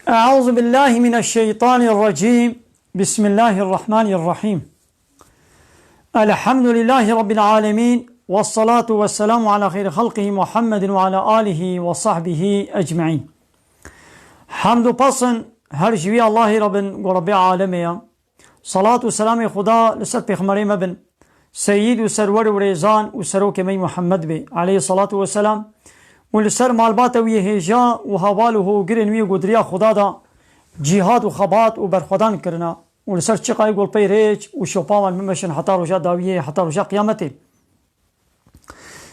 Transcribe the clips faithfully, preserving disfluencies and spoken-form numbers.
أعوذ بالله من الشيطان الرجيم. بسم الله الرحمن الرحيم. الحمد لله رب العالمين. والصلاة والسلام على خير خلقه محمد وعلى آله وصحبه أجمعين. Hamd û pesn her ji wî Allahê re bin, ku Rebbê alemê ye. Salat û selamê Xuda li ser pêxemberê me bin. Seyîd û serwer û rêzan û serokê me yî Muhammed be, aleyhî salatu weselam, û li ser malbata wî yê hêja û heval û hogirên wî ku di riya Xuda de cîhad û xebat û berxwedan kirina û li ser çiqayê ku li pey rêç û şopa wan bimeşin heta roja dawiyê, heta roja qiyametê.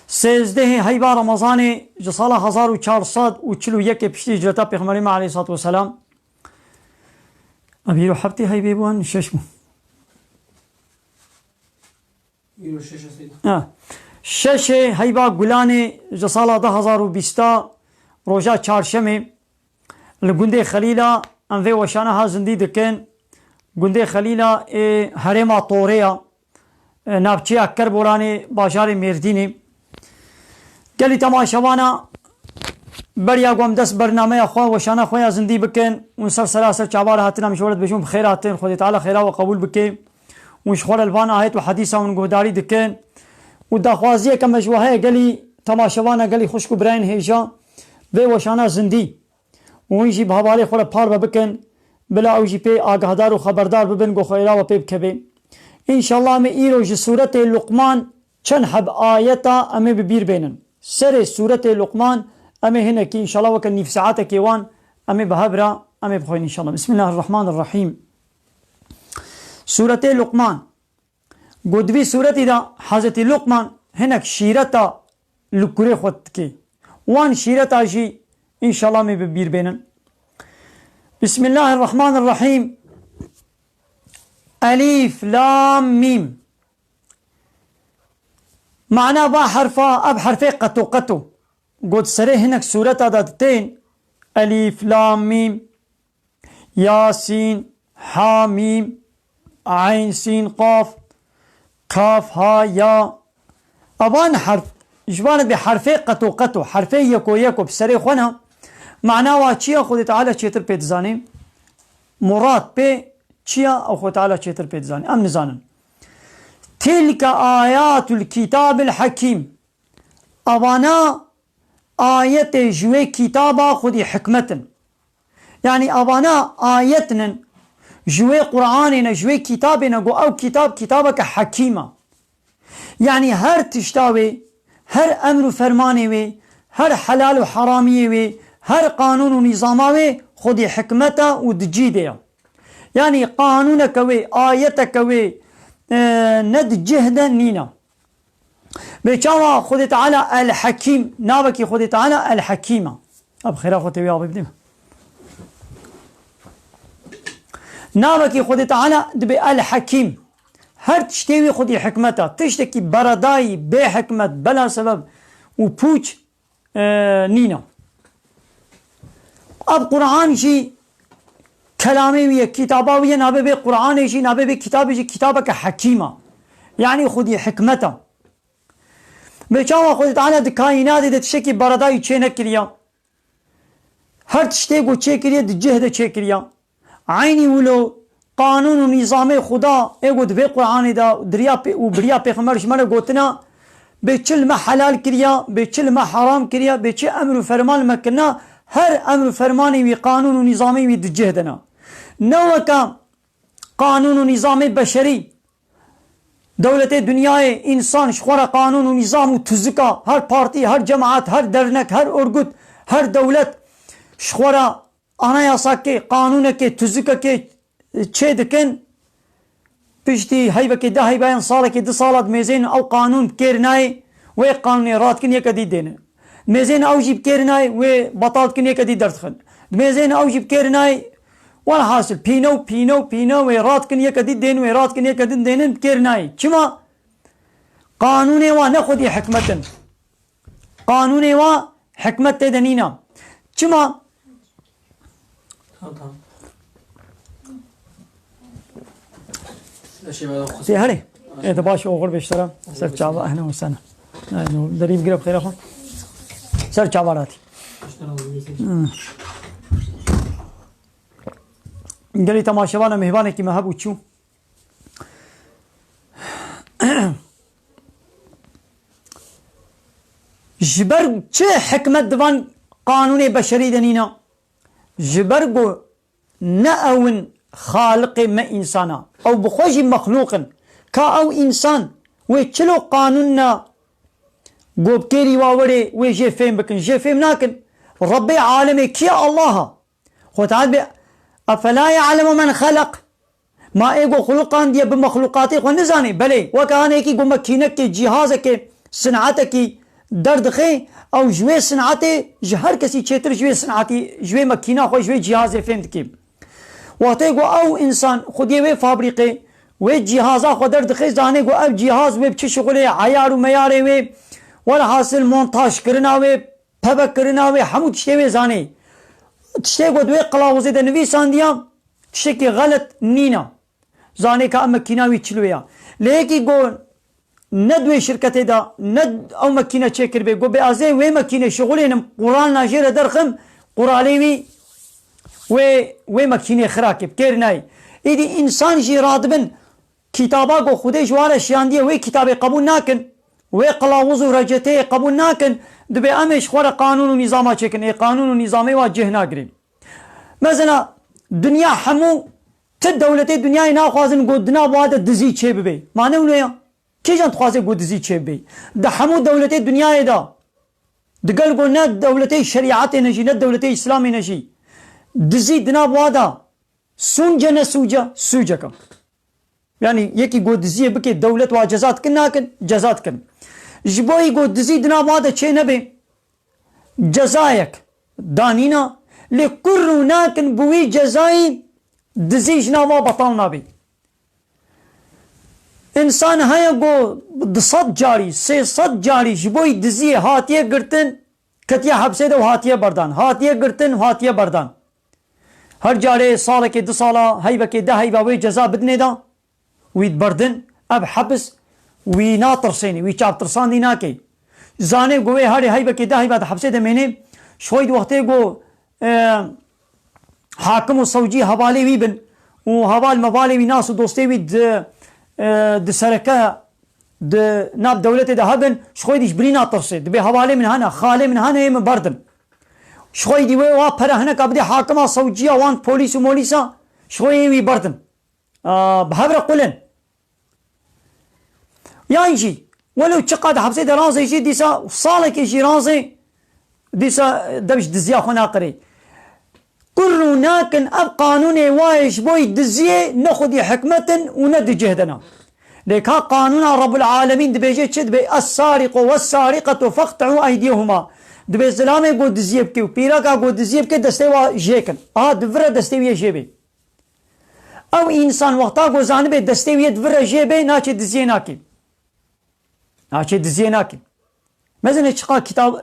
Sêzdehê heyva Remezanê ji sala hezar û çar sed û çil û yekê piştî hicreta Pêxemberê me aleyhî salatu weselam. Ev îro heftê heyvê bû, an şeş bû. Îro şeş e Seyda. Ha. Şeşê heyva Gulanê ji sala du hezar û bîsta roja çarşemê li gundê Xelîla em vê weşana ha zindî dikin. Gundê Xelîla ê herêma Torê ya, e, navçeya Kerboranê, bajarê Mêrdînê. Gelî temaşevana, beriya ku em dest bernameya xwe, weşana xwe ya zindî bikin, hûn ser sera ser çava re hatin, em ji we re dibêjin, bi xêr hatin, Xwedê Teala xêra we qebûl bike. Hûn ji xwe re li van ayet û hedîsa hûn guhdarî dikin. Û daxwaziyeke me ji we heye, gelî temaşevana, gelî xwişk û birayên hêja, vê weşana zindî û hûn jî bi hevalê xwe re parve bikin, bila ew jî pê agahdar û xeberdar bibin, ku xêra we pê bikeve. Înşallah em ê îro ji Sûretê Luqman çend heb ayeta em ê bi bîr bênin. Serê Sûretê Luqman em ê hinekî înşallah weke nîv saetekê wan em ê bi hev re em ê bixwînin înşallah. Bismillahirrahmanirrahîm. Sûretê Luqman. Got, di vî sûretî de Hezretî Luqman hinek şîreta li kurê xwe dike. Wan şîreta jî înşallah em ê bi bîr bênin. Bismillahirrahmanirrahîm. Elîf, lam, mîm. Mana va herfa, ev herfê qeto qeto. Got, serê hinek sûreta de ditên Elîf, lam, mîm. Yasîn, Hamîm, Eyn, Sîn, Qaf, Kaf, Ha, Ya. Evan herf, ji van dibê herfê qeto qeto, herfê yeko yeko bi serê xwe ne. Mana wa çi ye, Xwedê Teala çêtir pê dizanê. Murad pê çi ye, ew Xwedê Teala çêtir pê dizanê. Em nizanin. Tilke ayatul kitabil hekîm. Evana ayetê ji wê kitaba xwedî hikmet in. Yanî evana ayet nin, ji wê Qur'anê ne, ji wê kitabê ne, got ew kitab, kitabeke hekîm e. Yanî her tişta wê, her emr û fermanê wê, her helal û heramiyê wê, her qanûn û nîzama wê, xwedî hikmet e û di cî de ye. Yanî qanûneke wê, ayeteke wê, e, ne di cih de nîne. Bê çawa Xwedê Teala El-Hekîm, navekî Xwedê Teala El-Hekîm e. Ev xêra xwe tê wê avê bidî me. Navekî Xwedê Teala dibê El-Hekîm. Her tiştê wî xwedî hikmet e. Tiştekî beredayî, bê hikmet, bela sebeb û pûç e, nîne. Ev Qur'an jî kelamê wî ye, kitaba wî ye, navê vê Qur'anê jî, navê vê kitabê jî kitabeke hekîm e. Yanî xwedî hikmet e. Bê çawa Xwedê Teala di kaînatê de tiştekî beredayî çê nekiriye. Her tiştê ku çêkiriye, di cih de çêkiriye. Eynî wilo qanûn û nîzamê Xuda ê ku di vê Qur'anê de di riya pê-, û bi riya pêxember ji me re gotina, bê çi li me helal kiriya, bê çi li me heram kiriya, bê çi emr û ferman li me kirina, her emr û fermanê wî, qanûn û nîzamê wî di cih de ne. Ne weke qanûn û nîzamê beşerî, dewletê dinyayê, însan ji xwe re qanûn û nîzam û tuzika, her partî, her cemaat, her dernek, her örgüt, her dewlet ji xwe re anayasakê, qanûnekê, tuzikekê çê dikin, piştî heyvekê, deh heyva yan salekê, du sala dimêzên ew qanûn bi kêr nayê, wê qanûnê radikin yeke dî dênin. Dimêzên ew jî bi kêr nayê, wê betal dikin yeke dî derdixin. Dimêzên ew jî bi kêr nayê, welhasil pîne û pîne û pîne wê radikin yeke dî dênin, wê radikin yeke dî dênin, bi kêr nayê. Çima? Qanûnê wan ne xwedî hikmet in. Qanûnê wa hikmet tê de nîna. Çima? Tamam, tamam. Tê herê. Ê, de baş, oxir beştera. Ser çava, ehlen û sehlen. Ay, no, derî bigire bi xêra xwe. Ser çava ratî. Hmm. Gelî temaşevana mêvanekî me hebû çû. Ji ber çi hikmet di van qanûnê beşerî de nîna? Ji ber ku ne ew in xaliqê me însana. Ew bi xwe jî mexlûq in. Ka ew însan wê çilo qanûn ne ku bi kêrî wa werê wê jê fêm bikin. Jê fêm nakin. Rebbê alemê kî ye? Allah e. Xwe Teala bê, "Efela ya'lemu men xelaq?" Ma ê ku xuluqandiye bi mexluqatê xwe nizanê? Belê, weke hanekî ku mekînekê, cîhazekê, sinatekî derdixe, ew ji wê sinatê, ji her kesî çêtir ji wê sinatî, ji wê mekîna xwe, ji wê cîhazê fêm dike. Wextê ku ew însan xwediyê wê fabrîqê, wê cîhaza xwe derdixe, zanê ku ev cîhaz wê bi çi şixulê, eyar û meyarê wê, welhasil montajkirina wê, pevekirina wê, hemû tiştê wê zanê. Tiştê ku di wê qilawuzê de nivîsandiya, tiştekî xelet nîna. Zanê ka ev mekîna wî çilo ya. Lê yekî ku ne di wê şirketê de, ne ew mekîne çêkiribê, ku bê ez ê wê mekînê şixulênim, quralna jê re derxim, quralê wî wê, wê mekînê xirakê, bi kêr nayê. Îdî însan jî radibin, kitaba ku Xwedê ji wan re şiyandiye, wê kitabê qebûl nakin, wê qilawuz û receteyê qebûl nakin, dibê em ê ji xwe re qanûn û nîzama çêkin. Ê qanûn û nîzamê wa cih nagirê. Mesela, dinya hemû, ti dewletê dinyayê naxwazin ku di nav wa de dizî çêbibe. Ma ne wilo ya? Kîjan dixwaze ku dizî çêbibe? Di hemû dewletê dinyayê de, digel ku ne dewletê şerîetê ne jî, ne dewletê Îslamê ne jî, dizî di nav wa de sûc e ne sûc e? Sûcek e. Yanî yekî ku diziyê bike, dewlet wa ceza dikin nakin? Ceza dikin. Ji bo yî ku dizî di nav wa de çê nebe, cezayek danîna, lê kur rû nakin bi wî cezayî dizî ji nav wa betal nabe. Însan heye ku du sed carî, sê sed carî ji bo yî diziyê hatiye girtin, ketiye hepsê de û hatiye berdan. Hatiye girtin û hatiye berdan. Her carê salekê, du sala, heyvekê, deh heyva wê ceza bidinê de, wî diberdin, ev hepis wî natirsênê, wî çavtirsandî nake. Zane ku wê herê heyvekê, deh heyva di hepsê de mênê, ji xwe yî di wextê ku, e, hakim û sewcî hevalê wî bin û heval mevalê wî, nas û dostê wî di, e, di sereke di nav dewletê de hebin, ji xwe yî dî ji birî natirsê. Dibê hevalê min hene, xalê min hene, ê min berdin. Ji xwe yî dî wê wa pere hineka bidê hakima, sewciya, wan polîs û molîsa, ji xwe yê wî berdin. A, bi hev re qulin. Yan jî, welew çiqad hepsê de razê jî, dîsa salekê jî razê, dîsa dev ji diziya xwe naqirê. Kur rû nakin ev qanûnê wa ye ji bo yî diziyê ne xwedî hikmet in û ne di cih de ne. Lê ka qanûna Rabbul Alemîn dibêje çi? Dibê, "Es-sariqu wes-sariqetu feqte'u eydiyehuma." Dibê zilamê ku diziyê bike û pîreka ku diziyê bike destê wa jê kin. Aha, di vir re destê wî yê jê bê. Ew însan wexta ku zanibê destê wî yê di vir re jê bê, naçê diziyê nake. Naçê diziyê nake. Mezin e çiqa kitab,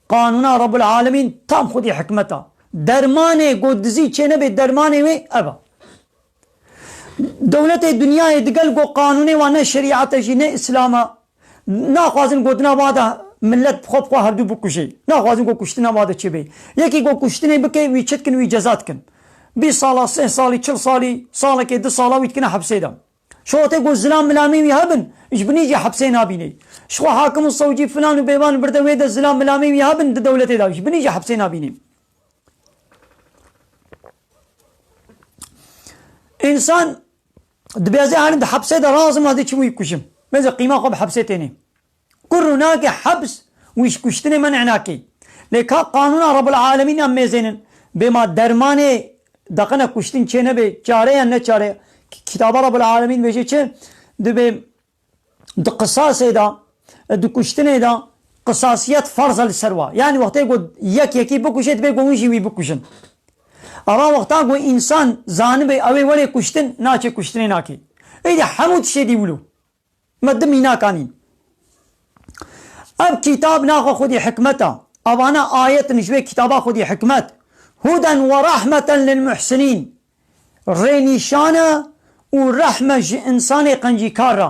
qanûna Rabbul Alemîn tam xwedî hikmet a. Dermanê ku dizî çê nebe, dermanê wê ev e. Dewletê dinyayê digel ku qanûnê wan ne şerîet e jî, ne Îslam e, naxwazin ku di nav wa de millet bi xwe bi xwe hevdû bikuje. Naxwazin ku kuştina wa de çêbe. Yekî ku kuştinê bike, wî çi dikin, wî ceza dikin. Bîst sala, sih salî, çil salî, salekê, du sala wî dikine hepsê de. Ji xwe tê ku zilam milamê wî hebin, ji binî jî hepsê nabînê. Ji xwe hakim û sewcî filan û bêvan birde wê de zilam milamê wî hebin di dewletê de, ji binî jî hepsê nabînê. Însan dibêze herin di hepsê de razim, ez dê çim wî bikujim. Bêze qîma xwe bi hepsê tênê. Kur rûnake heps wî ji kuştinê menê nake. Lê ka qanûna Rabbul Alemîn em mêzênin. Bê ma dermanê deqine kuştin çê nebe, çare ya ne çare. Ki-, kitaba Rabbul Alemîn bêje çi? Dibê di qisasê de, di kuştinê de qisasiyet ferz e li ser wa. Yanî wextê ku yek yekî bikuje, dibê ku hûn jî wî bikujin. Ama wexta ku însan zanibe ew ê were kuştin, naçe kuştinê nake. Êdî hemû tiştê dî wilo. Me di mînakan in. Ev kitab naxwe xwedî hikmet e. Evana ayet in ji wê kitaba xwedî hikmet. Huden ve rahmeten lil muhsinîn. Rênîşan e û rehm e ji însanê qencîkar re.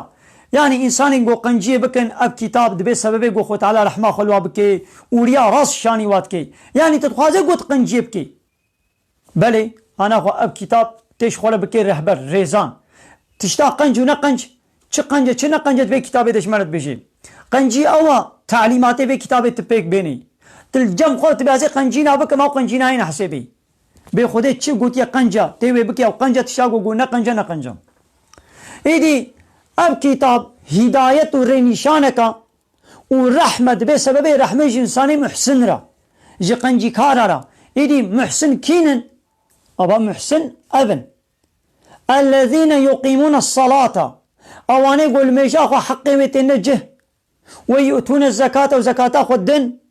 Yanî însanên ku qenciyê bikin, ev kitab dibe sebebê ku Xwe Teala rehma xwe li wa bike û riya rast şanî wa dike. Yanî tu dixwaze ku tu qenciyê bikî. Belê, ana xwe ev kitab tê ji xwe re bikê rehber, rêzan. Tişta qenc û ne qenc, çi qenc e, çi ne qenc e, di vê kitabê de ji me re dibêjê. Qencî ew e, talîmatê vê kitabê tu pêk bênî. Tu li cem xwe dibê ez ê qencîna bikim, ew qencîna yê nehesêbî. Bê Xwedê çi gotiye qenc e, tê wê bike ew qenc e, tişta ku got ne qenc e, ne qenc e. Êdî ev kitab hîdayet û rênîşaneke û rehme dibe sebebê rehmê ji însanê muhsin re, ji qencîkara re. Êdî muhsin kîn in? Ava muhsin ev in. Ellezîne yuqîmûne salata. Ewanê ku li mêja xwe heqê wê têne cih. Ve yu'tûne zekata û zekata xwe din.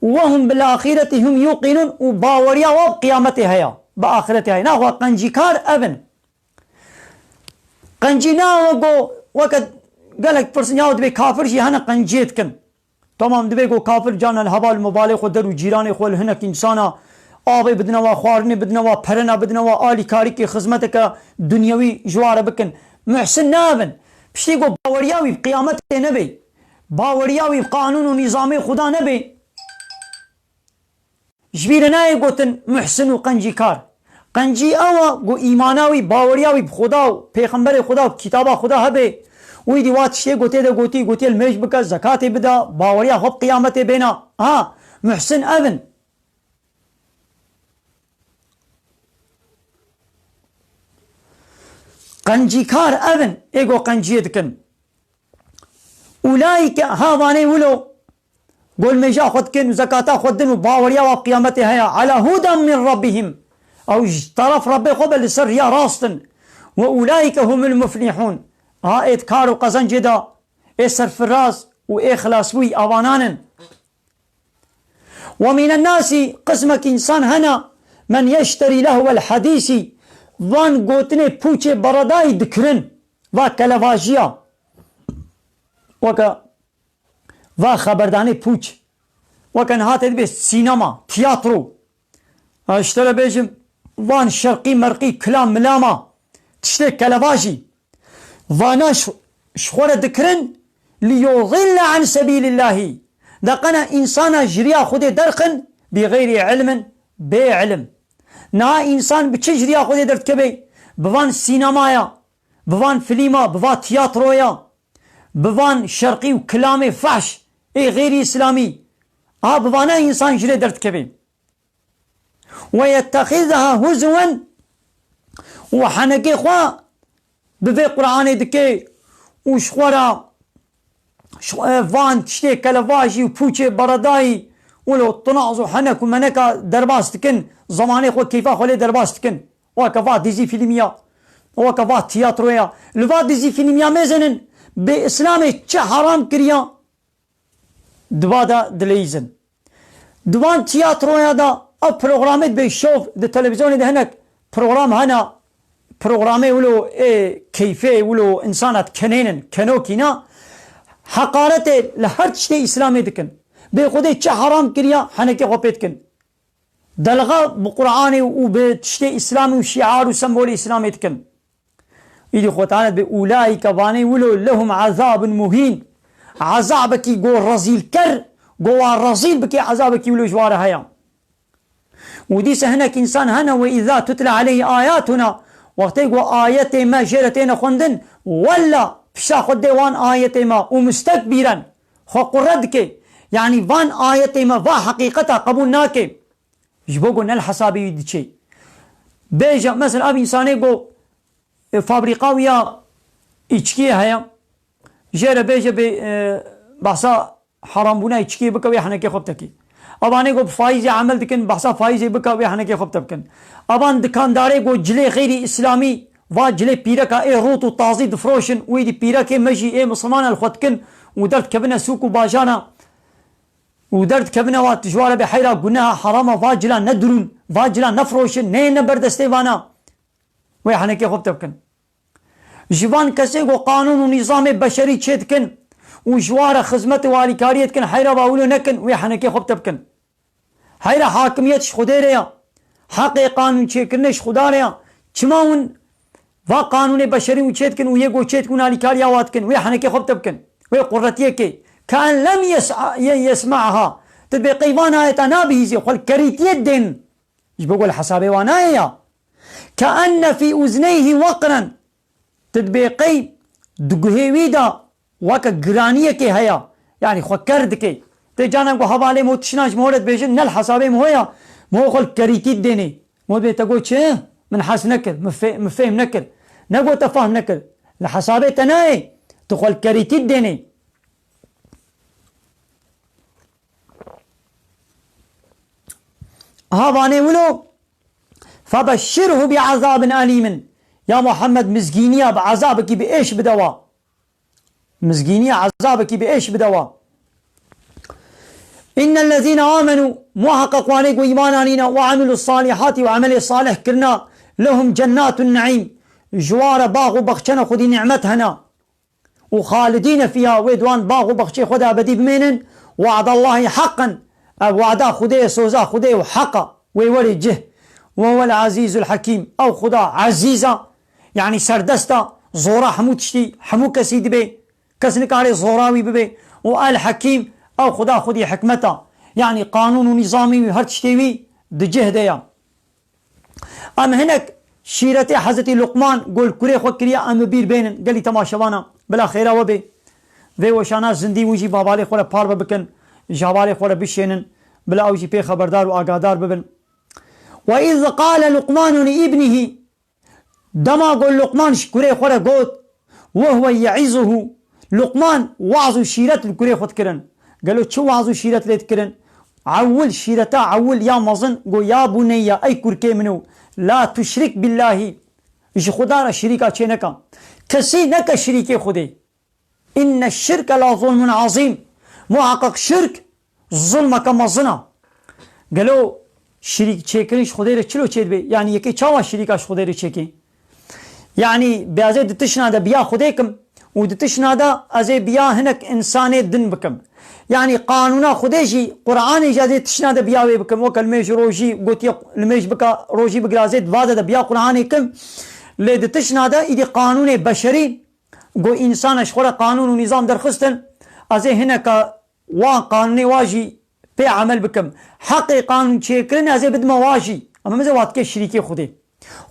Ve hum bil axireti hum yuqînûn û baweriya wan bi qiyametê heye. Bi axirete heye. Naxwe qencîkar ev in. Qencî ne ew e ku weke gelek pirsin ya dibê kafir jî hene qenciyê dikin. Tamam, dibê ku kafir cana li heval û mivalê xwe, der û cîranê xwe, li hinek însana avê bidine wa, xwarinê bidine wa, perena bidine wa, alîkarîkê, xizmeteke dinyewî ji wa re bikin. Muhsin ne ev in. Piştî ku baweriya wî bi qiyametê nebe, baweriya wî bi qanûn û nîzamê Xuda nebe, ji bîr nayê gotin muhsin û qencîkar. Qencî ew e ku îmana wî, baweriya wî bi Xuda û pêxemberê Xuda û kitaba Xuda hebe. Wî dî wa tiştê ku tê de gotî, gotiye li mêj bike, zekatê bide, baweriya xwe bi qiyametê bêna. Ha, muhsin ev in. Qencîkar ev in, ê ku qenciyê dikin. Ulaîke, ha vanê wilo, ku li mêja xwe dikin û zekata xwe din û baweriya wa bi qiyametê heye, ala huden min rabbihim. Ew ji teref Rebbê xwe be li ser riya rast in. Ve ulaîke humul muflihûn. Ha ê di kar û qezencê de, ê serfiraz û ê xilasbûyî avanan in. Ve mînen nasî, qismek însan hene, men yeşterî lehwel hedîsî, van gotinê pûçê beredayî dikirin, va kelevajiya. Weke va xeberdanê pûç. Weke niha tê dibê sînema, tiyatro. Ha, ji te re bêjim, van şerqî merqî, kilam milama, tiştê kelevajî. Vana ji, ji xwe re dikirin, liyudille an sebîlillahî. De qena însana ji riya Xwedê derxin, bi xeyrî ilmin, bê ilim. Niha însan bi çi ji riya Xwedê derdikeve? Bi van sînemaya, bi van filîma, bi va tiyatroya, bi van şerqî û kilamê fehş, ê xeyrî îslamî. Aha, bi vana însan ji rê derdikeve. Ve yettexizeha huzwen, û henekê xwe bi vê Qur'anê dike û ji xwe re ji, e, van tiştê kelevajî û pûçê beredayî û lo tinaz û henek û meneka derbas dikin, zemanê xwe, keyfa xwe lê derbas dikin. Weke va dizî fîlmiya, weke va tiyatroya. Li va dizî fîlmiya mêzenin bi Îslamê çi heram kiriya? Di va de dileyîzin. Di van tiyatroya de ev programê dibê şov, di televîzyonê de hinek program hene, programê wilo ê keyfê wilo însana dikenênin, kenokîna, heqaretê li her tiştê Îslamê dikin. Bê Xwedê çi heram kiriya, henekê xwe pê dikin. Delxa bi Qur'anê û bi tiştê Îslamê û şiar û sembolê Îslamê dikin. Îdî Xwe Teala dibê, ulaîke, vanê wilo, lehum ezabun muhîn. Ezabekî go rezîlker, go wa rezîl bike, ezabekî wilo ji wa re heye. Û dîse hinek însan hene, ve îza tutla aleyhî ayatuna, wextê ku ayetê me jê re têne xwendin, wella, pişta xwe dê wan ayetê me û mustekbîren, xwe qure dike. Yanî van ayetê me, va heqîqeta qebûl nake. Ji bo ku ne li hesabê wî diçe. Bêje, mesela, ev însanê ku, e, fabrîka wî ya îçkiyê heye, jê re bêje bê, e, behsa herambûna îçkiyê bike, wê henekê xwe bidekê. Evanê ku bi faîzê emel dikin, behsa faîzê bike, wê henekê xwe bide bikin. Evan dikandarê ku cilê xeyrî îslamî, va cilê pîreka ê rût û tazî difroşin, wî dî pîrekê me jî ê misilman li xwe dikin û derdikevine sûk û bajara û derdikevine wa ji wa re bê heyra guneha herama, va cila nedirûn, va cila nefroşin, neyêne ber destê vana. Wê henekê xwe bide bikin. Ji van kesê ku qanûn û nîzamê beşerî çê dikin û ji wa re xizmet û alîkariyê dikin, heyra va wilo nekin, wê henekê xwe bide bikin. Heyra hakimiyet ji Xwedê re ya. Heqê qanûn çêkirinê ji Xuda re ya. Çima hûn va qanûnê beşerî û çê dikin û yê ku çê dikin û alîkariya wa dikin, wê henekê xwe bide bikin. Wê quretiyekê. Ke en lem yes-, ye-, yesme'ha. Tu dibê qey van ayeta nabihîzê, xwe li kerîtiyê dên. Ji bo ku li hesabê wa nayê ya. كأن في أذنيه وقرا. Tu dibê qey di guhê wî de weke giraniyekê heye. Yanî xwe ker dike. Tê canan ku hevalê min tiştna ji min re dibêjin, ne li hesabê min ya. Min xwe li kerîtî didênê. Min dibê te got çi? Min hez nekir. Min fê-, min fêm nekir. Ne got te fehm nekir. Li hesabê te nayê. Tu xwe li kerîtî didênê. Ha vanê wilo, فبشره بعذاب أليم. Ya Muhammed, mizgîniya bi ezabekî bi êş bide wa. Mizgîniya ezabekî bi êş bide wa. إن الذين آمنوا, muheqeq wanê ku îman anîne, وعملوا الصالحات, û emelê salih kirina, لهم جنات النعيم, ji wan re bax û baxçena Xwedî nîmet hene. û خالدين فيها, wê di wan bax û baxçê xwe de ebedî bimênin, وعد الله حقا, ev wada Xwedê ye, soza Xwedê ye û heq e, wê werê cih. وهو العزيز الحكيم, ew Xweda ezîz e, yanî serdest e, zora hemû tiştî, hemû kesî dibe, kes nikare zora wî bibe. û الحكيم, ew Xweda xwedî hikmet e, yanî qanûn û nîzamî wî, her tiştê wî di cih de ye. Em hinek şîretê Hezretî Luqman ku li kurê xwe kiriye, em bi bîr bênin. Gelî temaşevana, bila xêra we bê. Vê weşana zindî hûn jî bi hevalê xwe re parve bikin, ji hevalê xwe re bişênin, bila ew jî pê xeberdar û agadar bibin. وإذ قال لقمان لابنه, dema ku Luqman ji kurê xwe re got, وهو يعظه, Luqman waz û şîret li kurê xwe dikirin. Gelo çi waz û şîret lê dikirin? Ewil şîreta ewil ya mezin got, يا بني, ey kurkê min o, لا تشرك بالله, ji Xweda re şirîka çê neke. Kesî neke şirîkê Xwedê. إن الشرك لظلم عظيم. Muheqeq şirk zulmeke mezin e. Gelo şirîk çêkirin ji Xwedê re çilo çêdibe? Yanî yekê çawa şirîka ji Xwedê re çêkê? Yanî bi ez ê di tişna de biya Xwedê kim û di tişna de ez ê biya hinek însanê din bikim. Yanî qanûna Xwedê jî, Qur'anê jî ez ê tişna de biya wê bikim. Weke limêj rojî gotiye limêj bika, rojî bigire, ez ê di va de de biya Qur'anê kim. Lê di tişna de îdî qanûnê beşerî, ku însana ji xwe re qanûn û nîzam derxistin, ez ê hineka wan qanûnê wa jî pê emel bikim. Heqê qanûn çêkirinê ez ê bidime wa jî. Ama meze wa dike şirîkê Xwedê.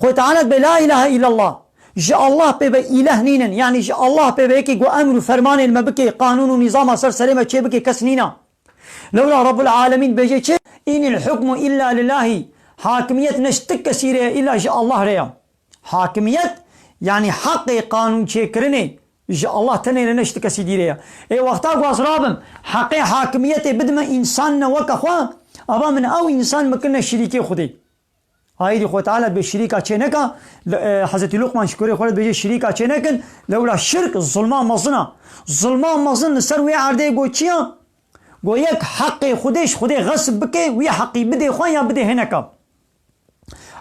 Xwedê Teala dibe, لا إله إلا الله. Ji Allah pê ve îleh nînin. Yanî ji Allah pê ve yekê ku emr û fermanên me bike, qanûn û nîzama ser serê me çê bike, kes nîna. Lewla Rabbul Alemîn bêje çi? إن الحكم إلا لله. Hakimiyet ne ji ti kesî re ye, îlla ji Allah re ye. Hakimiyet, yanî heqê qanûn çêkirinê ji Allah tenê re, ne ji ti kesî dî re ye. Ê wexta ku ez rabim, heqê hakimiyetê bidime însan ne weke xwe, ava min ew însan min kirine şirîkê Xwedê. Aydî Xwe Teala bê şirîka çê neka, li, e, Hezretî Luqman ji kurê xwe re dibêje şirîka çê nekin, lewra şirk zulma mezin e. Zulma mezin li ser wê erdê got çi ya? Got yek heqê Xwedê ji Xwedê xesb bike, wî heqî bidê xwe ya bidê hineka.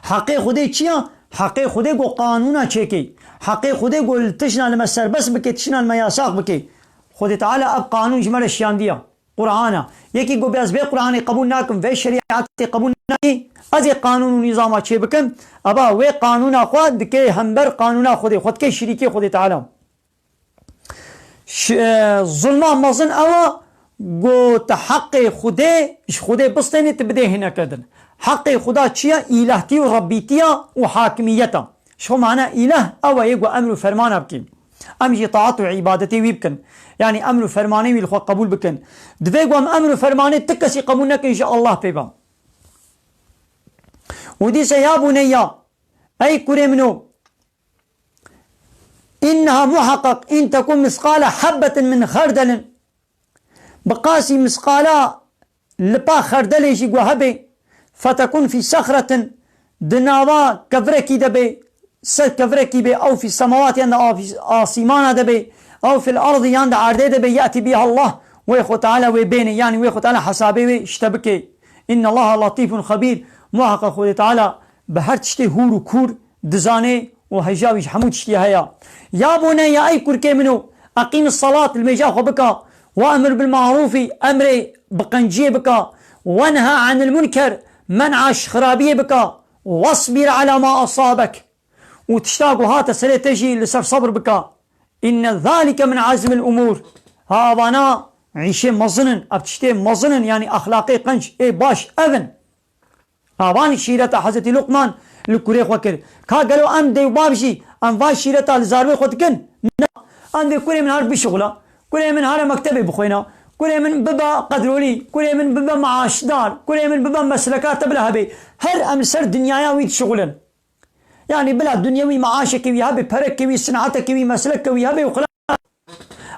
Heqê Xwedê çi ya? Heqê Xwedê got qanûna çêkê. Heqê Xwedê got li tişna li me serbest bike, tişna li me yasax bike. Xwedê Teala ev qanûn ji me re şiyandiya. Qur'ana. Yekî got ez vê Qur'anê qebûl nakim, vê şerîetê qebûl nakî, ez ê qanûn û nîzama çê bikim. Eva wê qanûna xwe dike hember qanûna Xwedê. Xwe dike şirîkê Xwedê Teala. Ş-, e, zulma mezin ew e, got heqê Xwedê, ji Xwedê bistênê tu bidê hineke din. Heqê Xweda çi ye? Îlehtî û Rebbîtiya û hakimiyeta. Ji xwe mane îleh ew e yê ku emr û fermana bikî. Em jî taat û îbadetê wî bikin. Yanî emr û fermanê wî li xwe qebûl bikin. Divê ku em emr û fermanê ti kesî qebûl nekin ji Allah pê ve. Û dîse ya buneyya, ey kurê min o, inneha muheqeq in tekun misqale hebbetin min xerdelin. Bi qasî misqala lipa xerdelê jî ku hebe, fetekun fî sexretin, di nava kevrekî de be, ser kevrekî be, ew fî semawat, yan de af-, asîmana de be, ew fil erdî, yan de erdê de be, yetî biha Allah, wê Xwe Teala wê bêne, yanî wê Xwe Teala hesabê wê ji te bike. Inna Allaha latîfun xebîr, muheqeq Xwedê Teala bi her tiştê hûr û kûr dizane û heja wî ji hemû tiştî heye. Ya buneyya, ey kurkê min o, eqîmis salat, limêja xwe bika, we'mur bil ma'rûfî, emrê bi qenciyê bika, wenha anil munker, men'a ji xirabiyê bika, wasbir ala ma asabek, û tişta ku hate serê te jî li ser sebir bika. Inne zalike min azmil umûr. Ha, avana îşê mezin in, ev tiştê mezin in, yanî exlaqê qenc ê baş ev in. Avan şîreta Hezretî Luqman, li kurê xwe kir. Ka gelo em dê û bav jî em va şîreta li zarwê xwe dikin? Na. Em dê kurê min her bişixula. Kurê min here mektebê bixwêna. Kurê min bibe qedrolî. Kurê min bibe maaşdar. Kurê min bibe mesleka te bila hebe. Her em li ser dinyaya wî dişixulin. Yani bila dinyewî maaşekê wî hebe, perekê wî, sinatekê wî, meslekê wî hebe û xilas.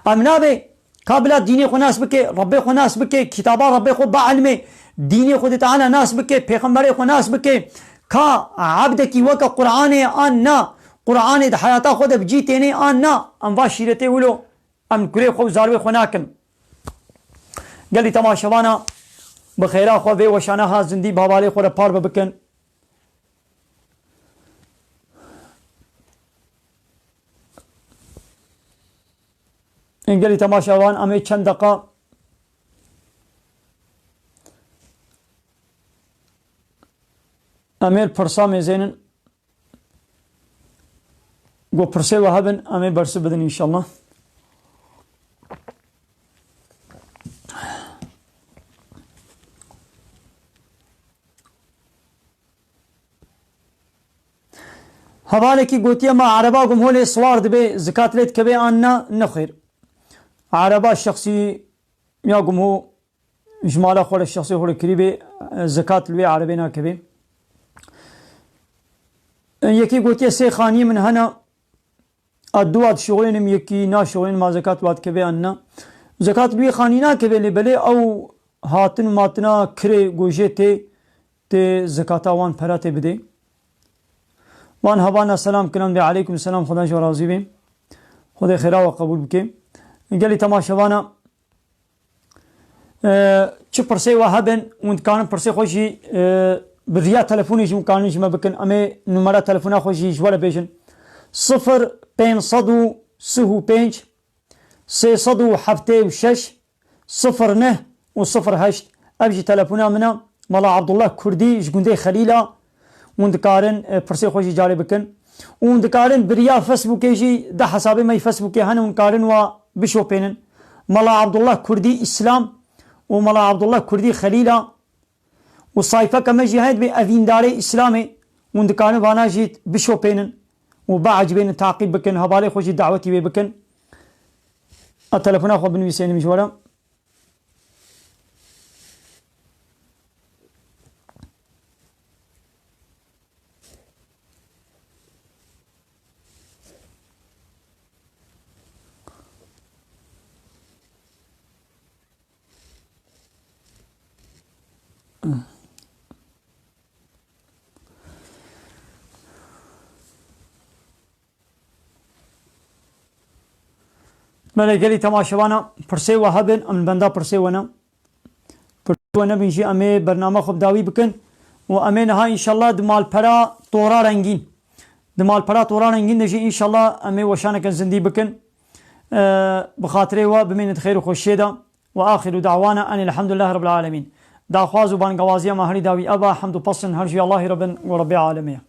Em nabe ka bila dînê xwe nas bike, Rebbê xwe nas bike, kitaba Rebbê xwe ba ilmê, dînê Xwedê Teala nas bike, pêxemberê xwe nas bike, ka ebdekî weke Qur'anê an na, Qur'anê di heyata xwe de bi cî tênê an na, em va şîretê wilo, em kurê xwe û zarwê xwe nakin. Gelî temaşevana bi xêra xwe vê weşana ha zindî bi hevalê xwe re parve bikin. Gelî temaşevan, em ê çend deqa em ê pirsa mêzênin. Go pirsê we hebin, em ê bersiv bidin înşallah. Hevalekî gotiye, ma ereba gumholê siwar dibe, zikat lê dikeve an na? Nexêr. Ereba şexsî ya gumho ji mala xwe re, şexsê xwe re kirî bê, zikat li wê erebê nakeve. Yekî gotiye, sê xaniyê min hene, a duwa dişixulênim, yekî naşixulênim, ma zekat wa dikeve an na? Zekat li wê xanî nakeve, lê belê ew hatin û matina kirê gojê tê, tê zekata wan pera tê bidê. Van hebana selam kirin, ve aleykum selam, Xweda ji we razî be. Xwedê xêra we qebûl bike. Gelî temaşevana, e, çi pirsê we hebin, hûn dikarin pirsê xwe jî, e, bi riya telefonê jî hûn karin ji me bikin. Em ê numera telefona xwe jî ji we re bêjin. Sifir pênc sed û sih û pênc, sê sed û heftê û şeş, sifir neh û sifir heşt. Ev jî telefona min e. Mala Abdullah Kurdî ji gundê Xelîl a. Hûn dikarin, e, pirsê xwe jî carê bikin. Û hûn dikarin bi riya Facebookê jî, de hesabê me yê Facebookê hene, hûn karin wa bişopênin. Mala Abdullah Kurdî Îslam û Mala Abdullah Kurdî Xelîl a. Û sayfeke me jî heye dibê Evîndarê Îslamê, hûn dikarin vana jî bişopênin û biecibênin, taqîb bikin, hevalê xwe jî dawetî wê bikin. A telefona xwe binivîsênim ji we re. Belê gelî temaşevana, pirsê we hebin, em li benda pirsê we ne. Pirsê we nebin jî em ê bername xwe bi dawî bikin û em ê niha înşallah di malpera Tora Rengîn, di malpera Tora Rengîn de jî înşallah em ê weşaneke zindî bikin. Ee, bi xatirê we bimînin di xêr û xweşiyê de. Ve axiru da'wana enil hamdulillah rabbil alemin. Daxwaz û bangewaziya me herî dawî ev e, hemd û pesn her jî Allahî re bin û Rebbê alemê ye.